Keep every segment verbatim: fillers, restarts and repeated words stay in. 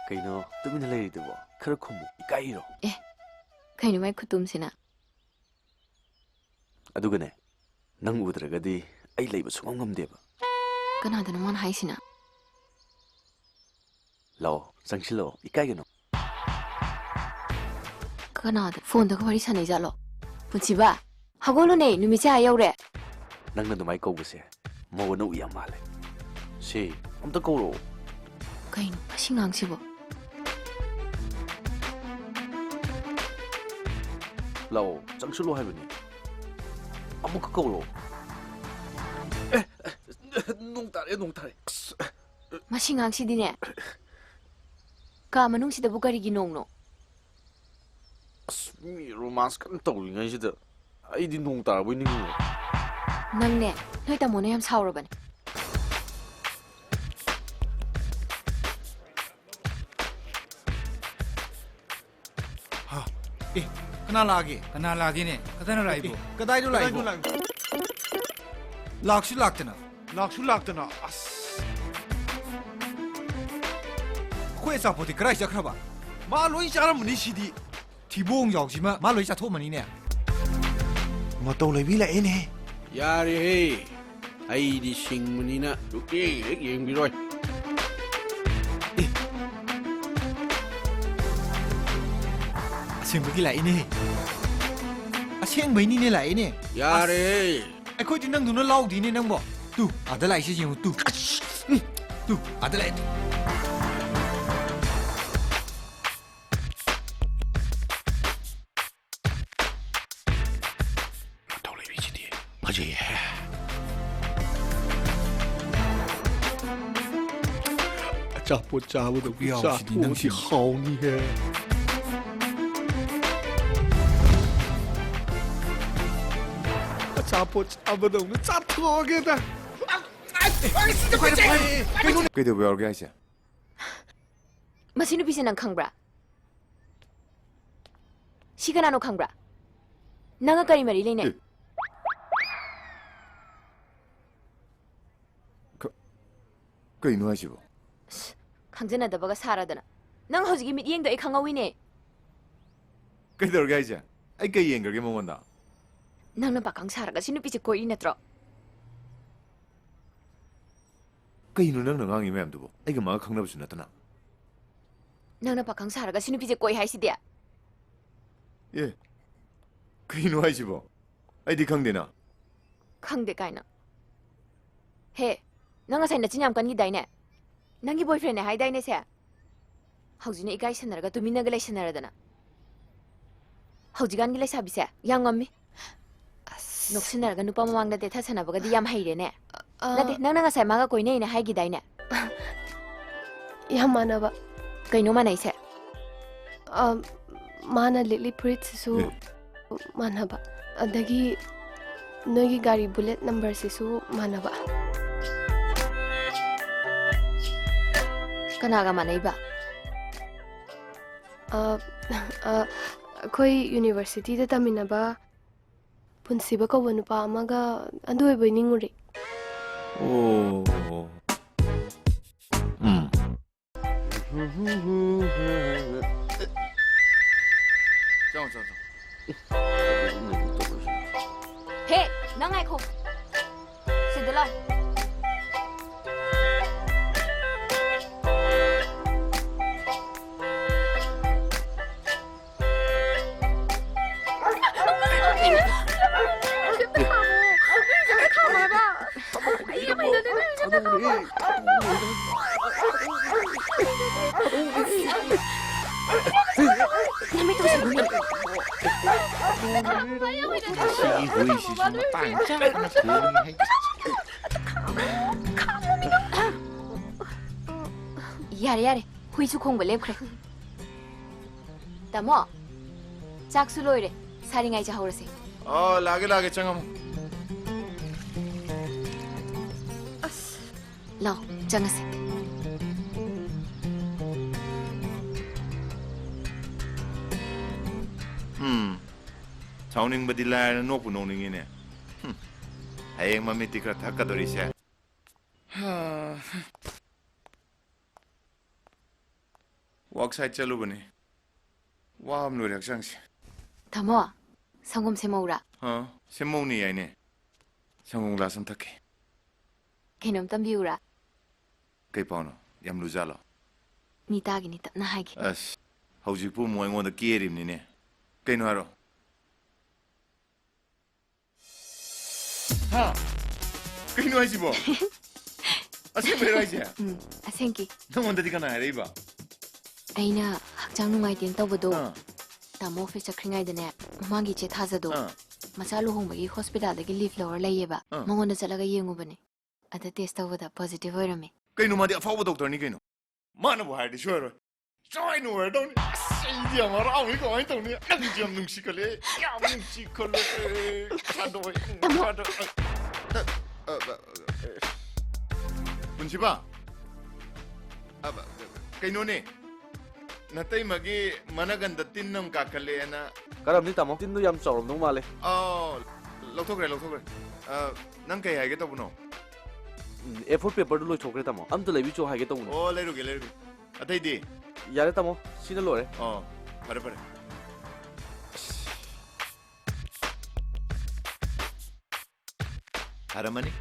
ꯀꯩꯅꯣ ꯇꯨꯃꯤꯟꯅ ꯂꯩꯔꯤꯗꯨꯕꯣ? ꯈꯔ ꯈꯨꯝꯃꯨ, ꯏꯀꯥꯏꯔꯤꯔꯣ? ꯑꯦ, ꯀꯩꯅꯣ ꯃꯥꯏ ꯈꯨꯇꯨꯝꯁꯤꯅ? ꯑꯗꯨꯒꯅꯦ, ꯅꯪ ꯎꯗ꯭ꯔꯒꯗꯤ ꯑꯩ ꯂꯩꯕ ꯁꯨꯡꯉꯝ ꯉꯝꯗꯦꯕ꯫ ꯀꯅꯥꯗꯅꯣ ꯃꯥꯅ ꯍꯥꯏꯁꯤꯅ? ꯂꯥꯛꯑꯣ, ꯆꯪꯁꯤꯜꯂꯛꯑꯣ, ꯏꯀꯥꯏꯒꯅꯨ꯫ ꯀꯅꯥꯗ ꯐꯣꯟꯗꯒ ꯋꯥꯔꯤ ꯁꯥꯟꯅꯩꯖꯥꯠꯂꯣ? ꯄꯨꯟꯁꯤꯕ, ꯍꯧꯒꯠꯂꯨꯅꯦ, ꯅꯨꯃꯤꯠꯁꯦ ꯑꯥ ꯌꯧꯔꯦ꯫ ꯅꯪꯅ ꯑꯗꯨꯃꯥꯏ ꯀꯧꯕꯁꯦ ꯃꯧ ꯑꯅꯧꯕꯤ ꯌꯥꯝ ꯃꯥꯜꯂꯦ꯫ ꯁꯤ, ꯑꯝꯇ ꯀꯧꯔꯛꯑꯣ꯫ ꯀꯩꯅꯣ ꯃꯁꯤ ꯉꯥꯡꯁꯤꯕꯣ? ꯂꯥꯛꯑꯣ, ꯆꯪꯁꯤꯜꯂꯣ ꯍꯥꯏꯕꯅꯤ꯫ ꯑꯃꯨꯛꯀ ꯀꯧꯔꯛꯑꯣ꯫ ꯑꯦ, ꯑꯦ, ꯅꯣꯡ ꯇꯥꯔꯦ, ꯅꯣꯡ ꯇꯥꯔꯦ꯫ ꯑꯁ, ꯃꯁꯤ ꯉꯥꯡꯁꯤꯗꯤꯅꯦ꯫ ꯀꯥ ꯃꯅꯨꯡꯁꯤꯗꯕꯨ ꯀꯔꯤꯒꯤ ꯅꯣꯡꯅꯣ? ꯑꯁ, ꯃꯤ ꯔꯣꯃꯥꯟꯁ ꯀꯟꯅ ꯇꯧꯔꯤꯉꯩꯁꯤꯗ ꯑꯩꯗꯤ ꯅꯣꯡ ꯇꯥꯔꯕꯣꯏ ꯅꯤꯡꯉꯨꯔꯦ꯫ ꯅꯪꯅꯦ, ꯅꯣꯏ ꯇꯥꯃꯣꯅ ꯌꯥꯝ ꯁꯥꯎꯔꯕꯅꯦ꯫ ꯍꯥ? ꯑꯦ, ꯀꯅꯥ ꯂꯥꯛꯑꯒꯦ? ꯀꯅꯥ ꯂꯥꯛꯑꯒꯦꯅꯦ? ꯀꯗꯥꯏꯅꯣ ꯂꯥꯛꯏꯕꯣ? ꯑꯦ, ꯀꯗꯥꯏꯅꯣ ꯂꯥꯛꯏꯕꯣ? ꯂꯥꯛꯁꯨ ꯂꯥꯛꯇꯅ꯫ ꯂꯥꯛꯁꯨ ꯂꯥꯛꯇꯅ, ꯑꯁ꯫ ꯑꯩꯈꯣꯏ ꯑꯆꯥꯄꯣꯠꯇꯤ ꯀꯗꯥꯏ ꯆꯠꯈ꯭ꯔꯕ? ꯃꯥ ꯂꯣꯏ ꯆꯥꯔꯝꯃꯅꯤ ꯁꯤꯗꯤ꯫ ꯊꯤꯕꯣꯡ ꯌꯥꯎꯁꯤꯃ ꯃꯥ ꯂꯣꯏ ꯆꯥꯊꯣꯛꯑꯝꯃꯅꯤꯅꯦ꯫ ꯃꯇꯧ ꯂꯩꯕꯤ ꯂꯥꯛꯑꯦꯅꯦ꯫ ꯌꯥꯔꯦꯍꯦ, ꯑꯩꯗꯤ ꯁꯤꯡꯕꯅꯤꯅ ꯁꯨꯛꯌꯦꯡ ꯍꯦꯛ ꯌꯦꯡꯕꯤꯔꯣꯏ꯫ ꯑꯦ꯫ ꯑꯁꯦꯡꯕꯒꯤ ꯂꯥꯛꯏꯅꯦ꯫ ꯑꯁꯦꯡꯕꯩꯅꯤꯅꯦ ꯂꯥꯛꯏꯅꯦ꯫ ꯌꯥꯔꯦꯍꯦ꯫ ꯑꯁ, ꯑꯩꯈꯣꯏꯗꯤ ꯅꯪꯗꯧꯅ ꯂꯥꯎꯗꯤꯅꯦ ꯅꯪꯕꯣ꯫ ꯇꯨ, ꯑꯥꯗ ꯂꯥꯛꯏꯁꯦ ꯌꯦꯡꯉꯨ, ꯇꯨ꯫ ꯑꯁ, ꯎꯝ, ꯇꯨ, ꯑꯥꯗ ꯂꯥꯛꯑꯦ, ꯇꯨ꯫ ꯃꯇꯧ ꯂꯩꯕꯤꯁꯤꯗꯤ ꯐꯖꯩꯍꯦ꯫ ꯑꯆꯥꯄꯣꯠ ꯆꯥꯕꯗꯧꯅ ꯈꯨꯌꯥꯎꯁꯤꯗꯤ ꯆꯥꯊꯣꯛꯑꯗꯤ ꯅꯪꯁꯤꯅ꯫ ꯍꯥꯎꯅꯤꯍꯦ꯫ ꯑꯆꯥꯄꯣꯠ ꯆꯥꯕꯗꯧꯅ ꯆꯥꯊꯣꯛꯑꯒꯦꯗ꯫ ꯀꯩꯗꯧꯕ ꯌꯥꯎꯔꯒꯦ ꯍꯥꯏꯁꯦ? ꯃꯁꯤ ꯅꯨꯄꯤꯁꯦ ꯅꯪ ꯈꯪꯕ꯭ꯔꯥ? ꯁꯤ ꯀꯅꯥꯅꯣ ꯈꯪꯕ꯭ꯔꯥ? ꯅꯪꯒ ꯀꯔꯤ ꯃꯔꯤ ꯂꯩꯅꯩ? ꯑꯦ꯫ ꯀ-, ꯀꯩꯅꯣ ꯍꯥꯏꯁꯤꯕꯣ? ꯑꯁ, ꯈꯪꯖꯅꯗꯕꯒ ꯁꯥꯔꯗꯅ꯫ ꯅꯪ ꯍꯧꯖꯤꯛꯀꯤ ꯃꯤꯠꯌꯦꯡꯗꯣ ꯑꯩ ꯈꯪꯍꯧꯋꯤꯅꯦ꯫ ꯀꯩꯗꯧꯔꯒꯦ ꯍꯥꯏꯁꯦ? ꯑꯩ ꯀꯩ ꯌꯦꯡꯈ꯭ꯔꯒꯦ ꯃꯉꯣꯟꯗ? ꯅꯪꯅ ꯄꯥꯈꯪ ꯁꯥꯔꯒ ꯁꯤ ꯅꯨꯄꯤꯁꯦ ꯀꯣꯏꯔꯤ ꯅꯠꯇ꯭ꯔꯣ? ꯀꯩꯅꯣ ꯅꯪꯅ ꯉꯥꯡꯉꯤ ꯃꯌꯥꯝꯗꯨꯕꯣ? ꯑꯩꯒ ꯃꯥꯒ ꯈꯪꯅꯕꯁꯨ ꯅꯠꯇꯅ꯫ ꯅꯪꯅ ꯄꯥꯈꯪ ꯁꯥꯔꯒ ꯁꯤ ꯅꯨꯄꯤꯁꯦ ꯀꯣꯏ ꯍꯥꯏꯁꯤꯗꯤ? ꯑꯦ, ꯀꯩꯅꯣ ꯍꯥꯏꯁꯤꯕꯣ? ꯑꯩꯗꯤ ꯈꯪꯗꯦꯅ꯫ ꯈꯪꯗꯦ ꯀꯥꯏꯅ꯫ ꯍꯦ, ꯅꯪ ꯉꯁꯥꯏ ꯅꯆꯤꯟ ꯌꯥꯝ ꯀꯟꯈꯤꯗꯥꯏꯅꯦ? ꯅꯪꯒꯤ boyfriendꯅꯦ ꯍꯥꯏꯗꯥꯏꯅꯦ ꯁꯦ? ꯍꯧꯖꯤꯛꯅ ꯏꯀꯥꯏ ꯁꯟꯅꯔꯒ ꯇꯨꯃꯤꯟꯅꯒ ꯂꯩꯁꯟꯅꯔꯗꯅ꯫ ꯍꯧꯖꯤꯛꯀꯥꯟꯒꯤ ꯂꯩꯁꯥꯕꯤꯁꯦ ꯌꯥꯝ ꯉꯝꯃꯤ꯫ ꯑꯁ, ꯅꯣꯛꯁꯤꯟꯅꯔꯒ ꯅꯨꯄꯥ ꯃꯃꯥꯡꯗ ꯗꯦꯊ ꯁꯥꯟꯅꯕꯒꯗꯤ ꯌꯥꯝ ꯍꯩꯔꯦꯅꯦ꯫ ꯑ, ꯅꯠꯇꯦ, ꯅꯪꯅ ꯉꯁꯥꯏ ꯃꯥꯒ ꯀꯣꯏꯅꯩꯅ ꯍꯥꯏꯈꯤꯗꯥꯏꯅꯦ? ꯌꯥꯝ ꯃꯥꯟꯅꯕ꯫ ꯀꯩꯅꯣ ꯃꯥꯟꯅꯩꯁꯦ? ꯑ, ꯃꯥꯅ ꯂꯤꯠꯂꯤ ꯐꯨꯔꯤꯠꯁꯤꯁꯨ ꯑꯦ꯫ ꯃꯥꯟꯅꯕ꯫ ꯑꯗꯒꯤ ꯅꯣꯏꯒꯤ ꯒꯥꯔꯤ bullet numberꯁꯤꯁꯨ ꯃꯥꯟꯅꯕ꯫ ꯀꯅꯥꯒ ꯃꯥꯟꯅꯩꯕ? ꯑ, ꯑ, ꯑꯩꯈꯣꯏ universityꯗ ꯇꯝꯃꯤꯟꯅꯕ ꯄꯨꯟꯁꯤꯕ ꯀꯧꯕ ꯅꯨꯄꯥ ꯑꯃꯒ ꯑꯗꯨ ꯑꯣꯏꯕꯣꯏ ꯅꯤꯡꯉꯨꯔꯦ꯫ ꯑꯣ꯫ ꯎꯝ꯫ ꯆꯪꯉꯣ, ꯆꯪꯉꯣ, ꯆꯪꯉꯣ꯫ ꯍꯦ, ꯅꯪ ꯉꯥꯏꯈꯣ꯫ ꯁꯤꯗ ꯂꯥꯎ꯫ ꯁꯤꯒꯤ ꯍꯨꯏꯁꯤꯁꯨ ꯃꯇꯥꯡ ꯆꯥꯗꯅ ꯈꯣꯡꯉꯤ ꯍꯥꯏ꯫ ꯌꯥꯔꯦ, ꯌꯥꯔꯦ, ꯍꯨꯏꯁꯨ ꯈꯣꯡꯕ ꯂꯦꯞꯈ꯭ꯔꯦ꯫ ꯇꯥꯃꯣ, ꯆꯥꯛꯁꯨ ꯂꯣꯏꯔꯦ, ꯁꯥꯔꯤꯉꯥꯏ ꯆꯥꯍꯧꯔꯁꯦ꯫ ꯑꯣ, ꯂꯥꯛꯑꯒꯦ, ꯂꯥꯛꯑꯒꯦ, ꯆꯪꯉꯝꯃꯣ꯫ ꯂꯥꯎ, ꯆꯪꯉꯁꯦ꯫ ꯎꯝ, ꯁꯥꯎꯅꯤꯡꯕꯗꯤ ꯂꯥꯏꯔꯅ ꯅꯣꯛꯄꯨ ꯅꯣꯛꯅꯤꯡꯉꯤꯅꯦ꯫ ꯍꯨꯝ, ꯍꯌꯦꯡ ꯃꯃꯤꯠꯇꯤ ꯈꯔ ꯊꯛꯀꯗꯧꯔꯤꯁꯦ꯫ ꯍꯥ꯫ ꯋꯥꯛ ꯁꯥꯏꯠ ꯆꯠꯂꯨꯕꯅꯤ꯫ ꯋꯥꯕꯅ ꯂꯣꯏꯔꯦ ꯍꯛꯆꯥꯡꯁꯦ꯫ ꯇꯥꯃꯣ, ꯁꯪꯒꯣꯝ ꯁꯦꯝꯃꯧꯔꯥ? ꯑꯥ, ꯁꯦꯝꯃꯧꯅꯤ ꯌꯥꯏꯅꯦ꯫ ꯁꯪꯒꯣꯝ ꯒ꯭ꯂꯥꯁ ꯑꯃ ꯊꯛꯀꯦ꯫ ꯀꯩꯅꯣꯝ ꯇꯝꯕꯤꯌꯨꯔꯥ? ꯀꯩ ꯄꯥꯎꯅꯣ? ꯌꯥꯝ ꯂꯨꯖꯥꯠꯂꯣ? ꯃꯤ ꯇꯥꯒꯤꯅꯤ, ꯇꯞꯅ ꯍꯥꯏꯒꯦ꯫ ꯑꯁ, ꯍꯧꯖꯤꯛꯄꯨ ꯑꯃꯨꯛ ꯑꯩꯉꯣꯟꯗ ꯀꯦꯔꯤꯕꯅꯤꯅꯦ꯫ ꯀꯩꯅꯣ ꯍꯥꯏꯔꯣ꯫ ꯍꯥ? ꯀꯩꯅꯣ ꯍꯥꯏꯁꯤꯕꯣ? ꯑꯁꯦꯡꯕꯩꯔꯣ ꯍꯥꯏꯁꯦ? ꯎꯝ, ꯑꯁꯦꯡꯀꯤ꯫ ꯅꯉꯣꯟꯗꯗꯤ ꯀꯅꯥ ꯍꯥꯏꯔꯛꯏꯕ? ꯑꯩꯅ ꯍꯛꯆꯥꯡ ꯅꯨꯡꯉꯥꯏꯇꯦꯅ ꯇꯧꯕꯗꯣ, ꯑꯥ꯫ ꯇꯥꯃꯣ ꯑꯣꯐꯤꯁ ꯆꯠꯈ꯭ꯔꯤꯉꯩꯗꯅꯦ, ꯃꯃꯥꯡꯒꯤ ꯏꯆꯦ ꯊꯥꯖꯗꯣ, ꯑꯥ꯫ ꯃꯆꯥ ꯂꯨꯍꯣꯡꯕꯒꯤ ꯍꯣꯁꯄꯤꯇꯥꯜꯗꯒꯤ ꯂꯤꯐ ꯂꯧꯔ ꯂꯩꯌꯦꯕ꯫ ꯑꯥ꯫ ꯃꯉꯣꯟꯗ ꯆꯠꯂꯒ ꯌꯦꯡꯉꯨꯕꯅꯦ꯫ ꯑꯗ ꯇꯦꯁ ꯇꯧꯕꯗ ꯄꯣꯖꯤꯇꯤꯚ ꯑꯣꯏꯔꯝꯃꯦ꯫ ꯀꯩꯅꯣ, ꯃꯥꯗꯤ ꯑꯐꯥꯎꯕ ꯗꯣꯛꯇꯔꯅꯤ ꯀꯩꯅꯣ꯫ ꯃꯥꯅꯕꯨ ꯍꯥꯏꯔꯗꯤ ꯁꯣꯏꯔꯣꯏ꯫ ꯁꯣꯏꯅ ꯑꯣꯏꯔꯗꯧꯅꯤ꯫ ꯑꯁ, ꯑꯩꯗꯤ ꯌꯥꯝ ꯍꯔꯥꯎꯏ꯫ ꯀꯃꯥꯏꯅ ꯇꯧꯅꯤ? ꯅꯪꯁꯦ ꯌꯥꯝ ꯅꯨꯡꯁꯤꯈꯠꯂꯦ꯫ ꯌꯥꯝ ꯅꯨꯡꯁꯤꯈꯠꯂꯦ꯫ ꯁꯥꯟꯗꯣꯏ, ꯇꯥꯃꯣ꯫ ꯁꯥꯟꯗꯣꯏ꯫ ꯄꯨꯟꯁꯤꯕ? ꯑꯕ, ꯀꯩꯅꯣꯅꯦ? ꯅꯇꯩꯃꯒꯤ ꯃꯅꯒꯟꯗ ꯇꯤꯟ ꯑꯃ ꯀꯥꯈꯠꯂꯦꯅ꯫ ꯀꯔꯝꯅꯤ, ꯇꯥꯃꯣ? ꯇꯤꯟꯗꯨ ꯌꯥꯝ ꯆꯥꯎꯔꯝꯗꯧ ꯃꯥꯜꯂꯦ꯫ ꯑꯥꯎ, ꯂꯧꯊꯣꯛꯈ꯭ꯔꯦ, ꯂꯧꯊꯣꯛꯈ꯭ꯔꯦ꯫ ꯑ, ꯅꯪ ꯀꯩ ꯍꯥꯏꯒꯦ ꯇꯧꯕꯅꯣ? ꯎꯝ, ꯑꯦ ꯐꯣꯔ ꯄꯦꯄꯔꯗꯨ ꯂꯣꯏꯊꯣꯛꯈ꯭ꯔꯦ, ꯇꯥꯃꯣ꯫ ꯑꯝꯇ ꯂꯩꯕꯤꯆꯣ ꯍꯥꯏꯒꯦ ꯇꯧꯕꯅꯦ꯫ ꯑꯣ, ꯂꯩꯔꯨꯒꯦ, ꯂꯩꯔꯨꯒꯦ꯫ ꯑꯇꯩꯗꯤ? ꯌꯥꯔꯦ, ꯇꯥꯃꯣ꯫ ꯁꯤꯅ ꯂꯣꯏꯔꯦ꯫ ꯑꯣ, ꯐꯔꯦ, ꯐꯔꯦ꯫ ꯐꯔꯝꯃꯅꯤ꯫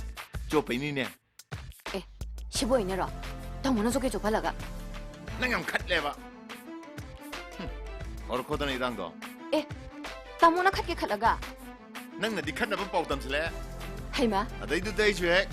ꯆꯣꯞꯄꯩꯅꯤꯅꯦ꯫ ꯑꯦ, ꯁꯤꯕꯨ ꯑꯩꯅꯔꯣ? ꯇꯥꯃꯣꯅ ꯆꯣꯞꯀꯦ ꯆꯣꯞꯍꯜꯂꯒ꯫ ꯅꯪ ꯌꯥꯝ ꯈꯠꯂꯦꯕ꯫ ꯍꯨꯝ, ꯍꯧꯔꯛꯈꯣꯗꯅ ꯏꯔꯥꯡꯗꯣ꯫ ꯑꯦ, ꯇꯥꯃꯣꯅ ꯈꯠꯀꯦ ꯈꯠꯂꯒ꯫ ꯅꯪꯅꯗꯤ ꯈꯠꯅꯕ ꯄꯥꯎ ꯇꯝꯁꯤꯜꯂꯛꯑꯦ꯫ ꯍꯩꯃꯥ꯫ ꯑꯗꯩꯗꯨꯗ ꯑꯩꯁꯨ ꯍꯦꯛ